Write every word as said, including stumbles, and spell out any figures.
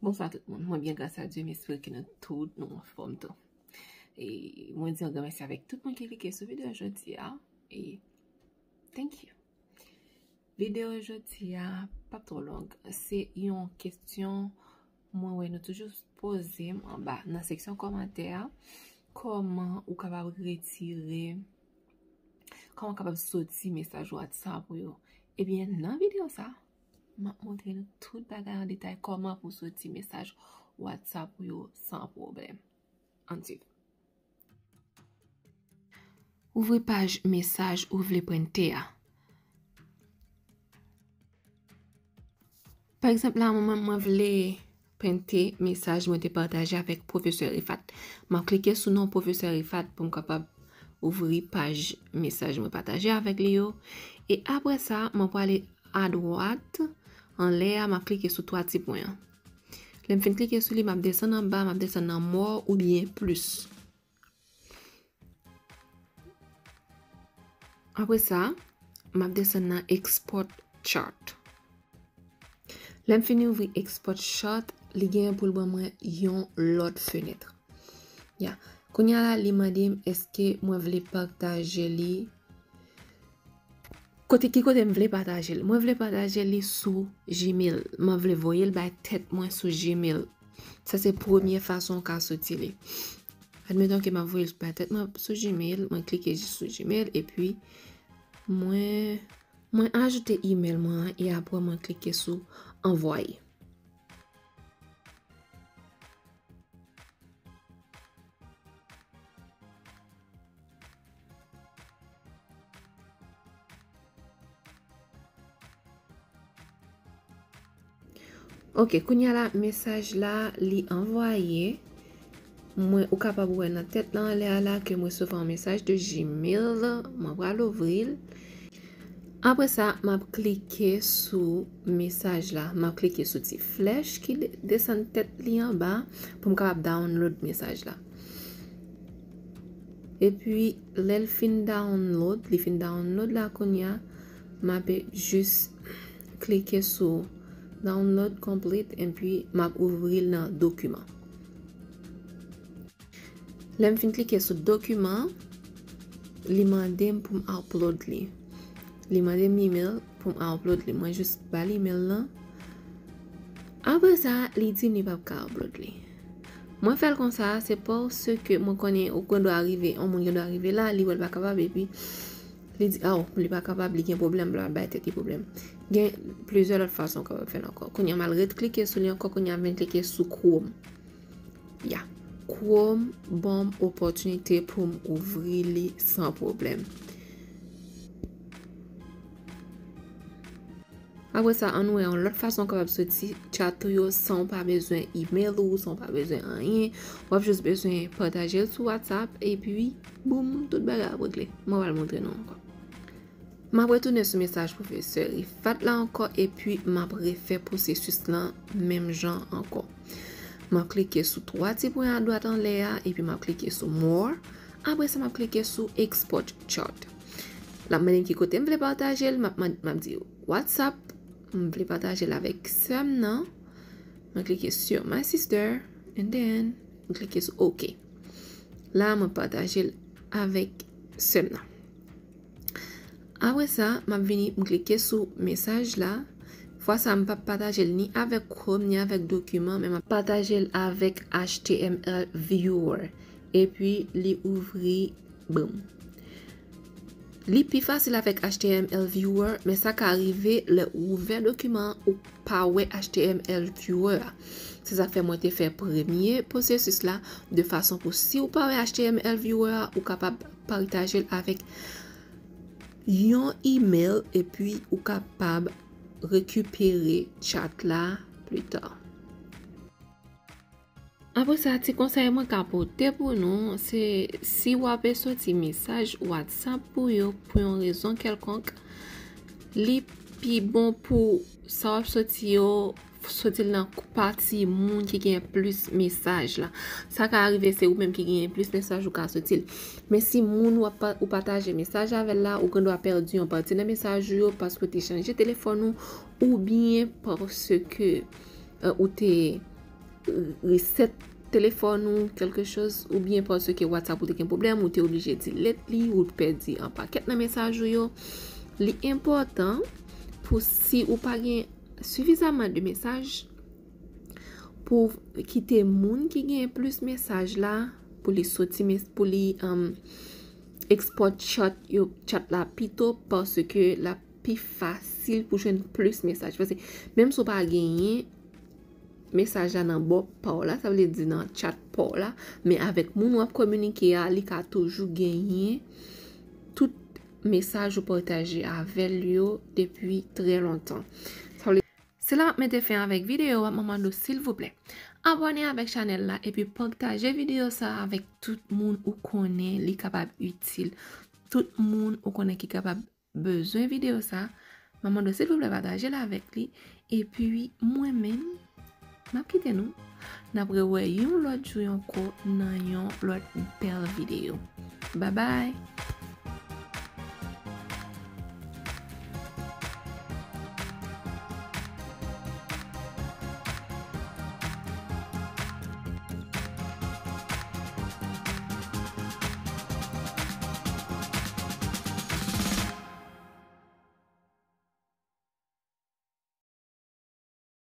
Bonswa tout moun, mwen byen gras a Dye, m espere ke nou tout nou anfòm tou. E mwen di yon gran mèsi avèk tout moun ki klike sou videyo jodi a. E thank you. Videyo jodi a p ap twò long. Se yon kesyon mwen wè nou toujou poze m anba nan seksyon kòmantè a. Kòman ou kapab retire, kòman ou kapab soti mesaj WhatsApp ou yo? Ebyen, nan videyo sa, m ap montre nou tout bagay an detay, kòman pou soti mesaj WhatsApp ou yo san pwoblèm. Ann swiv. Ouvri paj mesaj ou vle prente a. Pa egzanp, la, mwen, mwen vle prente mesaj mwen te pataje avèk pwofesè Rifat. M ap klike sou non pwofesè Rifat pou m kapab ouvri paj mesaj mwen pataje avèk li yo. E apre sa, mwen prale adwat, anlè a, m ap klike sou twa ti pwen an. Lè m fin klike sou li, m ap desann anba, m ap desann nan more oubyen plis. Apre sa, m ap desann nan export chart. Lè m fini ouvri export chart, li genyen pou l ban mwen yon lòt fenèt. Ya. Kounye a la, li mande m èske mwen vle pataje li. Kote, ki kote m vle pataje l? Mwen vle pataje li sou Gmail. Mwen vle voye l bay tèt mwen sou Gmail. Sa se premye fason w ka soti li. Admeton ke m ap voye l bay tèt mwen sou Gmail, mwen klike jis sou Gmail, epi mwen, mwen ajoute email mwen an, e apre mwen klike sou anvwaye. Ok, kounye a la, mesaj la, li anvwaye. Mwen, ou kapab wè nan tèt la anlè a la ke m resevwa yon mesaj de Gmail. Mwen pral ouvri l. Apre sa, m ap klike sou mesaj la. M ap klike sou ti flèch ki de-, desann tèt li anba pou m kapab download mesaj la. Epi, lè l fin download, li fin download la kounye a, m ap jis klike sou download complete, epi m ap ouvri l nan dokiman. Lè m fin klike sou dokiman, li mande m pou m upload li. Li mande m email pou m upload li. Mwen jis ba l email lan. Apre sa, li di m li p ap ka upload li. Mwen fè l konsa, se paske mwen konnen ou gen dwa rive, yon moun gen dwa rive la, li wè l pa kapab, epi li di, oh, li pa kapab, li gen pwoblèm, l ap bay tèt li pwoblèm. Gen plizyè lòt fason w kapab fè l ankò. Kounye a, m al ret klike sou li ankò, kounye a, m vin klike sou Chrome. Ya. Chrome ban m opòtinite pou m ouvri li san pwoblèm. Apre sa, ann wè yon lòt fason w kapab soti chat ou yo san w pa bezwen email ou, san w pa bezwen anyen. W ap jis bezwen pataje l sou WhatsApp, epi, boum, tout bagay ap regle. Mwen pral montre nou ankò. M ap retounen sou mesaj pwofesè Rifat la ankò, epi m ap refè pwosesis lan menm jan ankò. M ap klike sou twa ti pwen adwat anlè a, epi m ap klike sou more. Apre sa, m ap klike sou export chart. L ap mande m ki kote m vle pataje l, m ap, mand-, m ap di WhatsApp, m vle pataje l avèk sè m nan. Mwen klike sur my sister, and then mwen klike sou OK. La, mwen pataje l avèk sè m nan. Apre sa, m ap vini, m klike sou mesaj la. Fwa sa, m p ap pataje l ni avèk Chrome, ni avèk dokiman, men m ap pataje l avèk H T M L viewer. Epi, li ouvri, boum. Li pi fasil avèk H T M L viewer, men sa ka rive lè ou ouvè dokiman an, ou pa wè H T M L viewer a. Se sa k fè mwen te fè premye pwosesis la, de fason pou si ou pa wè H T M L viewer a, ou kapab pataje l avèk yon email, epi ou kapab rekipere chat la pli ta. Apre sa, ti konsèy mwen ka pote pou nou, se si w ape soti mesaj WhatsApp ou yo pou yon rezon kèlkonk, li pi bon pou sa w ap soti yo, soti l nan pati moun ki gen plis mesaj la. Sa ka rive se ou menm ki genyen plis mesaj ou ka soti l. Men si moun w ap pa-, ou pataje mesaj avè l la, ou gen dwa pèdi yon pati nan mesaj ou yo paske w te chanje telefòn ou, oubyen paske, e, ou te, reset telefòn ou, kèlke choz, oubyen paske WhatsApp ou te gen pwoblèm, ou te oblije delete li, ou te pèdi an pakèt nan mesaj ou yo, li enpòtan pou, si ou pa gen sifizaman de mesaj, pou kite moun ki gen plis mesaj la, pou li soti, pou li um, export chat yo, chat la pito, paske l ap pi fasil pou jwenn plis mesaj. Paske menm si w pa genyen mesaj la nan bò pa w la, sa vle di nan chat pa w la, men avèk moun w ap kominike a, li ka toujou genyen tout mesaj ou pataje avè l yo depi trè lontan. Sa vle Se la m ap mete fen avèk videyo a, m ap mande w silvouplè abòne avèk chanèl la epi pataje videyo sa a avèk tout moun ou konnen li kapab itil, tout moun ou konnen ki kapab bezwen videyo sa a. M ap mande w silvouplè pataje l avèk li. Epi mwen menm, m ap kite nou. N ap rewè yon lòt jou ankò nan yon lòt bèl videyo. Babay!